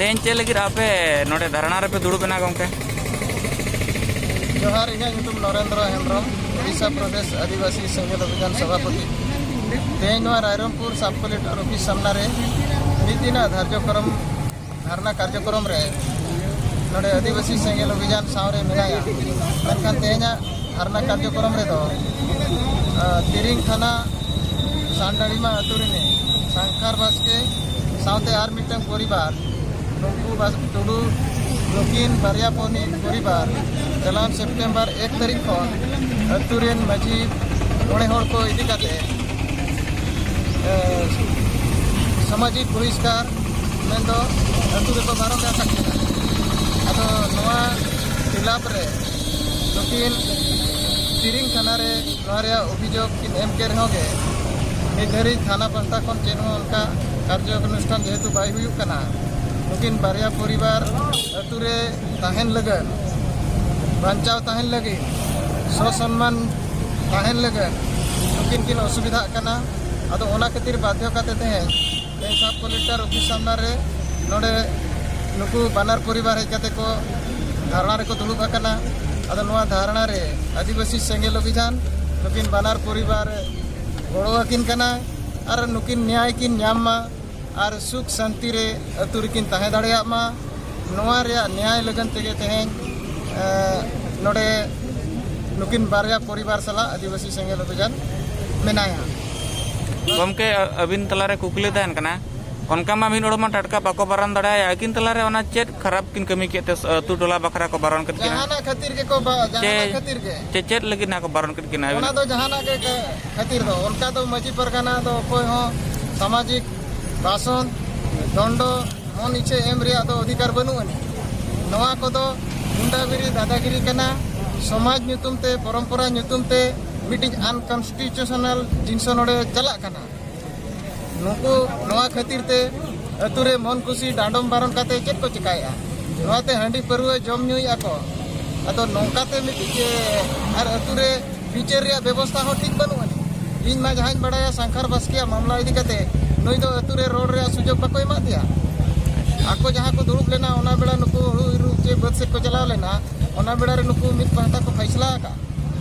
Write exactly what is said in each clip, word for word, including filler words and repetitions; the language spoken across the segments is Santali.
ᱛᱮᱦᱮᱧ ᱪᱮᱫ ᱞᱟᱹᱜᱤᱫ ᱟᱯᱮ ᱱᱚᱰᱮ ᱫᱷᱟᱨᱱᱟ ᱨᱮᱯᱮ ᱫᱩᱲᱩᱵ ᱮᱱᱟ, ᱜᱚᱢᱠᱮ? ᱡᱚᱦᱟᱨ, ᱤᱧᱟᱹᱜ ᱧᱩᱛᱩᱢ ᱱᱚᱨᱮᱱᱫᱨᱚ ᱦᱮᱢᱵᱨᱚᱢ, ᱳᱰᱤᱥᱟ ᱯᱨᱚᱫᱮᱥ ᱟᱹᱫᱤᱵᱟᱹᱥᱤ ᱥᱮᱸᱜᱮᱞ ᱚᱵᱷᱤᱡᱟᱱ ᱥᱚᱵᱷᱟᱯᱚᱛᱤ᱾ ᱛᱮᱦᱮᱧ ᱱᱚᱣᱟ ᱨᱟᱭᱨᱚᱝᱯᱩᱨ ᱥᱟᱵ ᱠᱚᱞᱮᱠᱴᱚᱨ ᱚᱯᱷᱤᱥ ᱥᱟᱢᱱᱟ ᱨᱮ ᱢᱤᱫ ᱫᱤᱱᱟᱜ ᱫᱷᱟᱨᱡᱚᱠᱨᱚᱢ, ᱫᱷᱟᱨᱱᱟ ᱠᱟᱨᱡᱚᱠᱨᱚᱢ ᱨᱮ ᱱᱚᱰᱮ ᱟᱹᱫᱤᱵᱟᱹᱥᱤ ᱥᱮᱸᱜᱮᱞ ᱚᱵᱷᱤᱡᱟᱱ ᱥᱟᱶ ᱨᱮ ᱢᱮᱱᱟᱭᱟ᱾ ᱢᱮᱱᱠᱷᱟᱱ ᱛᱮᱦᱮᱧᱟᱜ ᱫᱷᱟᱨᱱᱟ ᱠᱟᱨᱡᱚᱠᱨᱚᱢ ᱨᱮᱫᱚ, ᱟ, ᱛᱤᱨᱤᱝ ᱛᱷᱟᱱᱟ ᱥᱟᱱᱰᱟᱲᱤᱢᱟ ᱟᱹᱛᱩ ᱨᱤᱱᱤᱡ ᱥᱟᱝᱠᱷᱟᱨ ᱵᱟᱥᱠᱮ ᱥᱟᱶᱛᱮ ᱟᱨ ᱢᱤᱫᱴᱟᱝ ᱯᱚᱨᱤᱵᱟᱨ, ᱱᱩᱠᱩ ᱵᱟᱥ-, ᱴᱩᱰᱩ ᱱᱩᱠᱤᱱ ᱵᱟᱨᱭᱟ ᱯᱚᱱᱤ ᱯᱚᱨᱤᱵᱟᱨ ᱪᱟᱞᱟᱣᱮᱱ ᱥᱮᱯᱴᱮᱢᱵᱚᱨ ᱮᱠ ᱛᱟᱹᱨᱤᱠᱷ ᱠᱷᱚᱱ ᱟᱹᱛᱩ ᱨᱮᱱ ᱢᱟᱹᱡᱷᱤ ᱢᱚᱬᱮ ᱦᱚᱲ ᱠᱚ ᱤᱫᱤ ᱠᱟᱛᱮ, ᱮ, ᱥᱟᱢᱟᱡᱤᱠ ᱵᱚᱦᱤᱥᱠᱟᱨ ᱢᱮᱱᱫᱚ ᱟᱹᱛᱩ ᱨᱮᱠᱚ ᱵᱟᱨᱚᱱ ᱟᱠᱟᱫ ᱠᱤᱱᱟ᱾ ᱟᱫᱚ ᱱᱚᱣᱟ ᱠᱷᱤᱞᱟᱯ ᱨᱮ ᱱᱩᱠᱤᱱ ᱛᱤᱨᱤᱝ ᱛᱷᱟᱱᱟ ᱨᱮ ᱱᱚᱣᱟ ᱨᱮᱭᱟᱜ ᱚᱵᱷᱤᱡᱳᱜᱽ ᱠᱤᱱ ᱮᱢ ᱠᱮᱫ ᱨᱮᱦᱚᱸ ᱜᱮ, ᱱᱤᱛ ᱫᱷᱟᱹᱨᱤᱡ ᱛᱷᱟᱱᱟ ᱯᱟᱦᱴᱟ ᱠᱷᱚᱱ ᱪᱮᱫ ᱦᱚᱸ ᱚᱱᱠᱟ ᱠᱟᱨᱡᱚ ᱚᱱᱩᱥᱴᱷᱟᱱ ᱡᱮᱦᱮᱛᱩ ᱵᱟᱭ ᱦᱩᱭᱩᱜ ᱠᱟᱱᱟ, ᱱᱩᱠᱤᱱ ᱵᱟᱨᱭᱟ ᱯᱚᱨᱤᱵᱟᱨ ᱟᱹᱛᱩ ᱨᱮ ᱛᱟᱦᱮᱱ ᱞᱟᱹᱜᱤᱫ, ᱵᱟᱧᱪᱟᱣ ᱛᱟᱦᱮᱱ ᱞᱟᱹᱜᱤᱫ, ᱥᱚᱥᱚᱱᱢᱟᱱ ᱛᱟᱦᱮᱱ ᱞᱟᱹᱜᱤᱫ ᱱᱩᱠᱤᱱ ᱠᱤᱱ ᱚᱥᱩᱵᱤᱫᱷᱟᱜ ᱠᱟᱱᱟ᱾ ᱟᱫᱚ ᱚᱱᱟ ᱠᱷᱟᱹᱛᱤᱨ ᱵᱟᱫᱽᱫᱷᱚ ᱠᱟᱛᱮ ᱛᱮᱦᱮᱧ ᱛᱮᱦᱮᱧ ᱥᱟᱵ ᱠᱚᱞᱮᱠᱴᱚᱨ ᱚᱯᱷᱤᱥ ᱥᱟᱢᱱᱟ ᱨᱮ ᱱᱚᱰᱮ ᱱᱩᱠᱩ ᱵᱟᱱᱟᱨ ᱯᱚᱨᱤᱵᱟᱨ ᱦᱮᱡ ᱠᱟᱛᱮ ᱠᱚ ᱫᱷᱟᱨᱱᱟ ᱨᱮᱠᱚ ᱫᱩᱲᱩᱵ ᱟᱠᱟᱱᱟ᱾ ᱟᱫᱚ ᱱᱚᱣᱟ ᱫᱷᱟᱨᱱᱟ ᱨᱮ ᱟᱹᱫᱤᱵᱟᱹᱥᱤ ᱥᱮᱸᱜᱮᱞ ᱚᱵᱷᱤᱡᱟᱱ ᱱᱩᱠᱤᱱ ᱵᱟᱱᱟᱨ ᱯᱚᱨᱤᱵᱟᱨ ᱜᱚᱲᱚ ᱟᱹᱠᱤᱱ ᱠᱟᱱᱟ ᱟᱨ ᱱᱩᱠᱤᱱ ᱱᱮᱭᱟᱭ ᱠᱤᱱ ᱧᱟᱢ ᱢᱟ ᱟᱨ ᱥᱩᱠ ᱥᱟᱱᱛᱤ ᱨᱮ ᱟᱹᱛᱩ ᱨᱮᱠᱤᱱ ᱛᱟᱦᱮᱸ ᱫᱟᱲᱮᱭᱟᱜ ᱢᱟ, ᱱᱚᱣᱟ ᱨᱮᱭᱟᱜ ᱱᱮᱭᱟᱭ ᱞᱟᱹᱜᱤᱫ ᱛᱮᱜᱮ ᱛᱮᱦᱮᱧ, ᱮ, ᱱᱚᱰᱮ ᱱᱩᱠᱤᱱ ᱵᱟᱨᱭᱟ ᱯᱚᱨᱤᱵᱟᱨ ᱥᱟᱞᱟᱜ ᱟᱹᱫᱤᱵᱟᱹᱥᱤ ᱥᱮᱸᱜᱮᱞ ᱚᱵᱷᱤᱡᱟᱱ ᱢᱮᱱᱟᱭᱟ᱾ ᱜᱚᱢᱠᱮ, ᱟ-, ᱟᱹᱵᱤᱱ ᱛᱟᱞᱟᱨᱮ ᱠᱩᱠᱞᱤ ᱛᱟᱦᱮᱱ ᱠᱟᱱᱟ, ᱚᱱᱠᱟ ᱢᱟ ᱢᱤᱫ ᱦᱚᱲ ᱢᱟ ᱴᱟᱴᱠᱟ ᱵᱟᱠᱚ ᱵᱟᱨᱚᱱ ᱫᱟᱲᱮᱭᱟᱭᱟ, ᱟᱹᱠᱤᱱ ᱛᱟᱞᱟᱨᱮ ᱚᱱᱟ ᱪᱮᱫ ᱠᱷᱟᱨᱟᱯ ᱠᱤᱱ ᱠᱟᱹᱢᱤ ᱠᱮᱫ ᱛᱮ ᱟᱹᱛᱩ ᱴᱚᱞᱟ ᱵᱟᱠᱷᱨᱟ ᱠᱚ ᱵᱟᱨᱚᱱ ᱠᱮᱫ ᱠᱤᱱᱟ? ᱡᱟᱦᱟᱱᱟᱜ ᱠᱷᱟᱹᱛᱤᱨ ᱜᱮᱠᱚ ᱵᱟ-, ᱪᱮ-, ᱡᱟᱦᱟᱱᱟᱜ ᱠᱷᱟᱹᱛᱤᱨ ᱜᱮ᱾ ᱪᱮ-, ᱪᱮᱫ ᱞᱟᱹᱜᱤᱫ ᱱᱟᱦᱟᱜ ᱠᱚ ᱵᱟᱨᱚᱱ ᱠᱮᱫ ᱠᱤᱱᱟ? ᱚᱱᱟ ᱫᱚ ᱡᱟᱦᱟᱱᱟᱜ ᱜᱮ ᱠᱷᱟᱹᱛᱤᱨ ᱫᱚ, ᱚᱱᱠᱟ ᱫᱚ ᱢᱟᱹᱡᱷᱤ ᱯᱟᱨᱜᱟᱱᱟ ᱫᱚ ᱚᱠᱚᱭ ᱦᱚᱸ ᱥᱟᱢᱟᱡᱤᱠ ᱵᱟᱥᱚᱱ, ᱫᱚᱱᱰᱚ, ᱢᱚᱱ ᱤᱪᱷᱟᱹ ᱮᱢ ᱨᱮᱭᱟᱜ ᱫᱚ ᱚᱫᱷᱤᱠᱟᱨ ᱵᱟᱹᱱᱩᱜ ᱟᱹᱱᱤᱡ᱾ ᱱᱚᱣᱟ ᱠᱚᱫᱚ ᱜᱩᱱᱰᱟᱜᱤᱨᱤ, ᱫᱟᱫᱟᱜᱤᱨᱤ ᱠᱟᱱᱟ᱾ ᱥᱚᱢᱟᱡᱽ ᱧᱩᱛᱩᱢ ᱛᱮ, ᱯᱚᱨᱚᱢᱯᱚᱨᱟ ᱧᱩᱛᱩᱢ ᱛᱮ ᱢᱤᱫᱴᱤᱡ unconstitutional ᱡᱤᱱᱤᱥ ᱱᱚᱰᱮ ᱪᱟᱞᱟᱜ ᱠᱟᱱᱟ᱾ ᱱᱩᱠᱩ ᱱᱚᱣᱟ ᱠᱷᱟᱹᱛᱤᱨ ᱛᱮ ᱟᱹᱛᱩ ᱨᱮ ᱢᱚᱱ ᱠᱩᱥᱤ ᱰᱟᱸᱰᱚᱢ ᱵᱟᱨᱚᱱ ᱠᱟᱛᱮ ᱪᱮᱫ ᱠᱚ ᱪᱮᱠᱟᱭᱮᱫᱼᱟ? ᱱᱚᱣᱟᱛᱮ ᱦᱟᱺᱰᱤ ᱯᱟᱹᱨᱣᱟᱹ ᱡᱚᱢ ᱧᱩᱭᱮᱫᱼᱟ ᱠᱚ᱾ ᱟᱫᱚ ᱱᱚᱝᱠᱟᱛᱮ ᱢᱤᱫᱴᱤᱡ ᱡᱮ ᱟᱨ ᱟᱹᱛᱩ ᱨᱮ ᱵᱤᱪᱟᱹᱨ ᱨᱮᱭᱟᱜ ᱵᱮᱵᱚᱥᱛᱷᱟ ᱦᱚᱸ ᱴᱷᱤᱠ ᱵᱟᱹᱱᱩᱜ ᱟᱹᱱᱤᱡ᱾ ᱤᱧ ᱢᱟ ᱡᱟᱦᱟᱸᱧ ᱵᱟᱲᱟᱭᱟ, ᱥᱟᱝᱠᱷᱟᱨ ᱵᱟᱥᱠᱮᱭᱟᱜ ᱢᱟᱢᱞᱟ ᱤᱫᱤ ᱠᱟᱛᱮ ᱱᱩᱭ ᱫᱚ ᱟᱹᱛᱩ ᱨᱮ ᱨᱚᱲ ᱨᱮᱭᱟᱜ ᱥᱩᱡᱳᱜᱽ ᱵᱟᱠᱚ ᱮᱢᱟᱫᱮᱭᱟ᱾ ᱟᱠᱚ ᱡᱟᱦᱟᱸ ᱠᱚ ᱫᱩᱲᱩᱵ ᱞᱮᱱᱟ, ᱚᱱᱟ ᱵᱮᱲᱟ ᱱᱩᱠᱩ ᱦᱩᱲᱩ ᱤᱨ ᱪᱮ ᱵᱟᱹᱫᱽ ᱥᱮᱫ ᱠᱚ ᱪᱟᱞᱟᱣ ᱞᱮᱱᱟ, ᱚᱱᱟ ᱵᱮᱲᱟ ᱨᱮ ᱱᱩᱠᱩ ᱢᱤᱫ ᱯᱟᱦᱴᱟ ᱠᱚ ᱯᱷᱟᱭᱥᱞᱟ ᱟᱠᱟᱫ᱾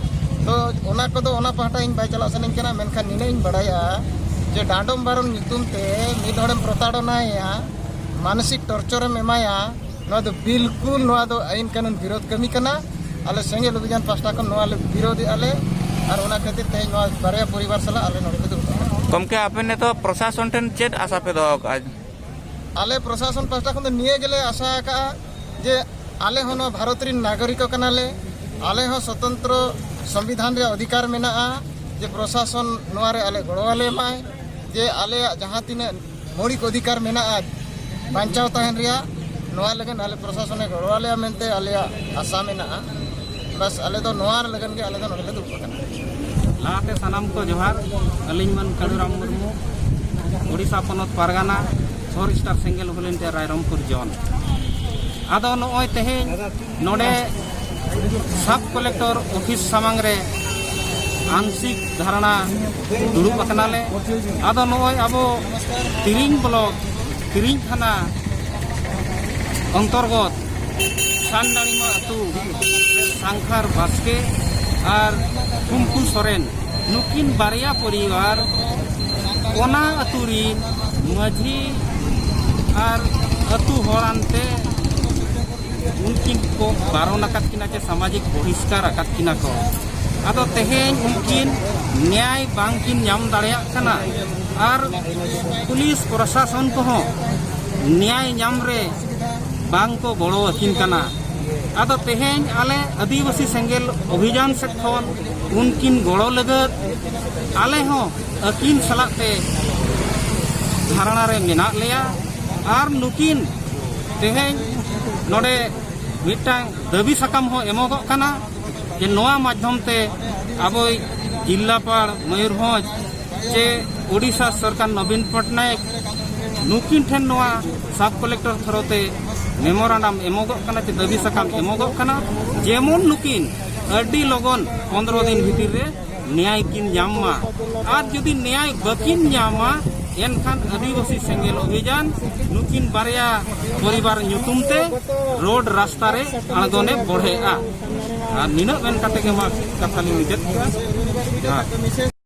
ᱛᱚ ᱚᱱᱟ ᱠᱚᱫᱚ, ᱚᱱᱟ ᱯᱟᱦᱴᱟ ᱤᱧ ᱵᱟᱭ ᱪᱟᱞᱟᱜ ᱥᱟᱱᱟᱧ ᱠᱟᱱᱟ, ᱢᱮᱱᱠᱷᱟᱱ ᱱᱤᱱᱟᱹᱜ ᱤᱧ ᱵᱟᱲᱟᱭᱟ ᱡᱮ ᱰᱟᱸᱰᱚᱢ ᱵᱟᱨᱚᱱ ᱧᱩᱛᱩᱢ ᱛᱮ ᱢᱤᱫ ᱦᱚᱲᱮᱢ ᱯᱨᱚᱛᱟᱲᱚᱱᱟᱭᱮᱭᱟ, ᱢᱟᱱᱚᱥᱤᱠ ᱴᱚᱨᱪᱚᱨᱮᱢ ᱮᱢᱟᱭᱟ, ᱱᱚᱣᱟ ᱫᱚ ᱵᱤᱞᱠᱩᱞ, ᱱᱚᱣᱟ ᱫᱚ ᱟᱹᱭᱤᱱ ᱠᱟᱹᱱᱩᱱ ᱵᱤᱨᱳᱫᱷ ᱠᱟᱹᱢᱤ ᱠᱟᱱᱟ᱾ ᱟᱞᱮ ᱥᱮᱸᱜᱮᱞ ᱚᱵᱷᱤᱡᱟᱱ ᱯᱟᱦᱴᱟ ᱠᱷᱚᱱ ᱱᱚᱣᱟ ᱞᱮ ᱵᱤᱨᱳᱫᱷᱮᱜᱼᱟ ᱞᱮ, ᱟᱨ ᱚᱱᱟ ᱠᱷᱟᱹᱛᱤᱨ ᱛᱮᱦᱮᱧ ᱱᱚᱣᱟ ᱵᱟᱨᱭᱟ ᱯᱚᱨᱤᱵᱟᱨ ᱥᱟᱞᱟᱜ ᱟᱞᱮ ᱱᱚᱰᱮ ᱞᱮ ᱫᱩᱲᱩᱵ ᱟᱠᱟᱱᱟ᱾ ᱜᱚᱢᱠᱮ, ᱟᱯᱮ ᱱᱤᱛᱚᱜ ᱯᱨᱚᱥᱟᱥᱚᱱ ᱴᱷᱮᱱ ᱪᱮᱫ ᱟᱥᱟ ᱯᱮ ᱫᱚᱦᱚ ᱟᱠᱟᱫᱼᱟ? ᱟᱞᱮ ᱯᱨᱚᱥᱟᱥᱚᱱ ᱯᱟᱦᱴᱟ ᱠᱷᱚᱱ ᱫᱚ ᱱᱤᱭᱟᱹ ᱜᱮᱞᱮ ᱟᱥᱟ ᱟᱠᱟᱫᱼᱟ ᱡᱮ ᱟᱞᱮ ᱦᱚᱸ ᱱᱚᱣᱟ ᱵᱷᱟᱨᱚᱛ ᱨᱮᱱ ᱱᱟᱜᱚᱨᱤᱠ ᱠᱟᱱᱟᱞᱮ, ᱟᱞᱮ ᱦᱚᱸ ᱥᱚᱛᱚᱱᱛᱨᱚ ᱥᱚᱝᱵᱤᱫᱷᱟᱱ ᱨᱮᱭᱟᱜ ᱚᱫᱷᱤᱠᱟᱨ ᱢᱮᱱᱟᱜᱼᱟ ᱡᱮ ᱯᱨᱚᱥᱟᱥᱚᱱ ᱱᱚᱣᱟ ᱨᱮ ᱟᱞᱮ ᱜᱚᱲᱚ ᱟᱞᱮ ᱢᱟᱭ, ᱡᱮ ᱟᱞᱮᱭᱟᱜ ᱡᱟᱦᱟᱸ ᱛᱤᱱᱟᱹᱜ ᱢᱳᱣᱞᱤᱠ ᱚᱫᱷᱤᱠᱟᱨ ᱢᱮᱱᱟᱜᱼᱟ ᱵᱟᱧᱪᱟᱣ ᱛᱟᱦᱮᱱ ᱨᱮᱭᱟᱜ, ᱱᱚᱣᱟ ᱞᱟᱹᱜᱤᱫ ᱟᱞᱮ ᱯᱨᱚᱥᱟᱥᱚᱱᱮ ᱜᱚᱲᱚ ᱟᱞᱮᱭᱟ ᱢᱮᱱᱛᱮ ᱟᱞᱮᱭᱟᱜ ᱟᱥᱟ ᱢᱮᱱᱟᱜᱼᱟ᱾ ᱵᱟᱥ, ᱟᱞᱮ ᱫᱚ ᱱᱚᱣᱟ ᱞᱟᱹᱜᱤᱫ ᱜᱮ ᱟᱞᱮ ᱫᱚ ᱱᱚᱰᱮ ᱞᱮ ᱫᱩᱲᱩᱵ ᱟᱠᱟᱱᱟ᱾ ᱞᱟᱦᱟᱛᱮ ᱥᱟᱱᱟᱢ ᱠᱚ ᱡᱚᱦᱟᱨ᱾ ᱟᱹᱞᱤᱧ ᱢᱟᱹᱱ ᱠᱟᱹᱱᱩᱨᱟᱢ ᱢᱩᱨᱢᱩ, ᱳᱰᱤᱥᱟ ᱯᱚᱱᱚᱛ ᱯᱟᱨᱜᱟᱱᱟ, ᱯᱷᱳᱨ ᱥᱴᱟᱨ ᱥᱮᱸᱜᱮᱞ ᱵᱷᱚᱞᱮᱱᱴᱤᱭᱟᱨ ᱨᱟᱭᱨᱚᱝᱯᱩᱨ ᱡᱳᱱ᱾ ᱟᱫᱚ ᱱᱚᱜᱼᱚᱭ ᱛᱮᱦᱮᱧ ᱱᱚᱰᱮ ᱥᱟᱵ ᱠᱚᱞᱮᱠᱴᱚᱨ ᱚᱯᱷᱤᱥ ᱥᱟᱢᱟᱝ ᱨᱮ ᱟᱝᱥᱤᱠ ᱫᱷᱟᱨᱱᱟ ᱫᱩᱲᱩᱵ ᱟᱠᱟᱱᱟᱞᱮ᱾ ᱟᱫᱚ ᱱᱚᱜᱼᱚᱭ ᱟᱵᱚ ᱛᱤᱨᱤᱝ ᱵᱞᱚᱠ, ᱛᱤᱨᱤᱝ ᱛᱷᱟᱱᱟ ᱚᱱᱛᱚᱨᱜᱚᱛ ᱥᱟᱱᱰᱟᱲᱤᱢᱟ ᱟᱹᱛᱩ ᱥᱟᱝᱠᱷᱟᱨ ᱵᱟᱥᱠᱮ ᱟᱨ ᱠᱷᱩᱢᱯᱩ ᱥᱚᱨᱮᱱ, ᱱᱩᱠᱤᱱ ᱵᱟᱨᱭᱟ ᱯᱚᱨᱤᱵᱟᱨ ᱚᱱᱟ ᱟᱹᱛᱩ ᱨᱤᱱ ᱢᱟᱹᱡᱷᱤ ᱟᱨ ᱟᱹᱛᱩ ᱦᱚᱲ ᱟᱱᱛᱮ ᱩᱱᱠᱤᱱ ᱠᱚ ᱵᱟᱨᱚᱱ ᱟᱠᱟᱫ ᱠᱤᱱᱟ ᱪᱮ ᱥᱟᱢᱟᱡᱤᱠ ᱵᱚᱦᱤᱥᱠᱟᱨ ᱟᱠᱟᱫ ᱠᱤᱱᱟ ᱠᱚ᱾ ᱟᱫᱚ ᱛᱮᱦᱮᱧ ᱩᱱᱠᱤᱱ ᱱᱮᱭᱟᱭ ᱵᱟᱝᱠᱤᱱ ᱧᱟᱢ ᱫᱟᱲᱮᱭᱟᱜ ᱠᱟᱱᱟ ᱟᱨ ᱯᱩᱞᱤᱥ ᱯᱨᱚᱥᱟᱥᱚᱱ ᱠᱚᱦᱚᱸ ᱱᱮᱭᱟᱭ ᱧᱟᱢ ᱨᱮ ᱵᱟᱝ ᱠᱚ ᱜᱚᱲᱚ ᱟᱹᱠᱤᱱ ᱠᱟᱱᱟ᱾ ᱟᱫᱚ ᱛᱮᱦᱮᱧ ᱟᱞᱮ ᱟᱹᱫᱤᱵᱟᱹᱥᱤ ᱥᱮᱸᱜᱮᱞ ᱚᱵᱷᱤᱡᱟᱱ ᱥᱮᱫ ᱠᱷᱚᱱ ᱩᱱᱠᱤᱱ ᱜᱚᱲᱚ ᱞᱟᱹᱜᱤᱫ ᱟᱞᱮ ᱦᱚᱸ ᱟᱹᱠᱤᱱ ᱥᱟᱞᱟᱜ ᱛᱮ ᱫᱷᱟᱨᱱᱟ ᱨᱮ ᱢᱮᱱᱟᱜ ᱞᱮᱭᱟ᱾ ᱟᱨ ᱱᱩᱠᱤᱱ ᱛᱮᱦᱮᱧ ᱱᱚᱰᱮ ᱢᱤᱫᱴᱟᱝ ᱫᱟᱹᱵᱤ ᱥᱟᱠᱟᱢ ᱦᱚᱸ ᱮᱢᱚᱜᱚᱜ ᱠᱟᱱᱟ ᱡᱮ ᱱᱚᱣᱟ ᱢᱟᱫᱽᱫᱷᱚᱢ ᱛᱮ ᱟᱵᱚᱭᱤᱡ ᱡᱤᱞᱟᱯᱟᱲ ᱢᱚᱭᱩᱨᱵᱷᱚᱸᱡᱽ ᱪᱮ ᱳᱰᱤᱥᱟ ᱥᱚᱨᱠᱟᱨ ᱱᱚᱵᱤᱱ ᱯᱚᱴᱱᱟᱭᱮᱠ ᱱᱩᱠᱤᱱ ᱴᱷᱮᱱ ᱱᱚᱣᱟ ᱥᱟᱵ ᱠᱚᱞᱮᱠᱴᱚᱨ ᱛᱷᱚᱨᱚ ᱛᱮ ᱢᱮᱢᱳᱨᱟᱱᱰᱟᱢ ᱮᱢᱚᱜᱚᱜ ᱠᱟᱱᱟ ᱪᱮ ᱫᱟᱹᱵᱤ ᱥᱟᱠᱟᱢ ᱮᱢᱚᱜᱚᱜ ᱠᱟᱱᱟ, ᱡᱮᱢᱚᱱ ᱱᱩᱠᱤᱱ ᱟᱹᱰᱤ ᱞᱚᱜᱚᱱ ᱯᱚᱱᱫᱽᱨᱚ ᱫᱤᱱ ᱵᱷᱤᱛᱤᱨ ᱨᱮ ᱱᱮᱭᱟᱭ ᱠᱤᱱ ᱧᱟᱢ ᱢᱟ᱾ ᱟᱨ ᱡᱩᱫᱤ ᱱᱮᱭᱟᱭ ᱵᱟᱹᱠᱤᱱ ᱧᱟᱢᱟ, ᱮᱱᱠᱷᱟᱱ ᱟᱹᱫᱤᱵᱟᱹᱥᱤ ᱥᱮᱸᱜᱮᱞ ᱚᱵᱷᱤᱡᱟᱱ ᱱᱩᱠᱤᱱ ᱵᱟᱨᱭᱟ ᱯᱚᱨᱤᱵᱟᱨ ᱧᱩᱛᱩᱢ ᱛᱮ ᱨᱳᱰ ᱨᱟᱥᱛᱟ ᱨᱮ ᱟᱬᱜᱚᱱᱮ ᱵᱚᱲᱦᱮᱜᱼᱟ᱾ ᱟᱨ ᱱᱤᱱᱟᱹᱜ ᱢᱮᱱ ᱠᱟᱛᱮ ᱜᱮ ᱢᱟ ᱠᱟᱛᱷᱟ ᱞᱤᱧ ᱢᱩᱪᱟᱹᱫ ᱠᱮᱫᱟ᱾ ᱡᱚᱦᱟᱨ᱾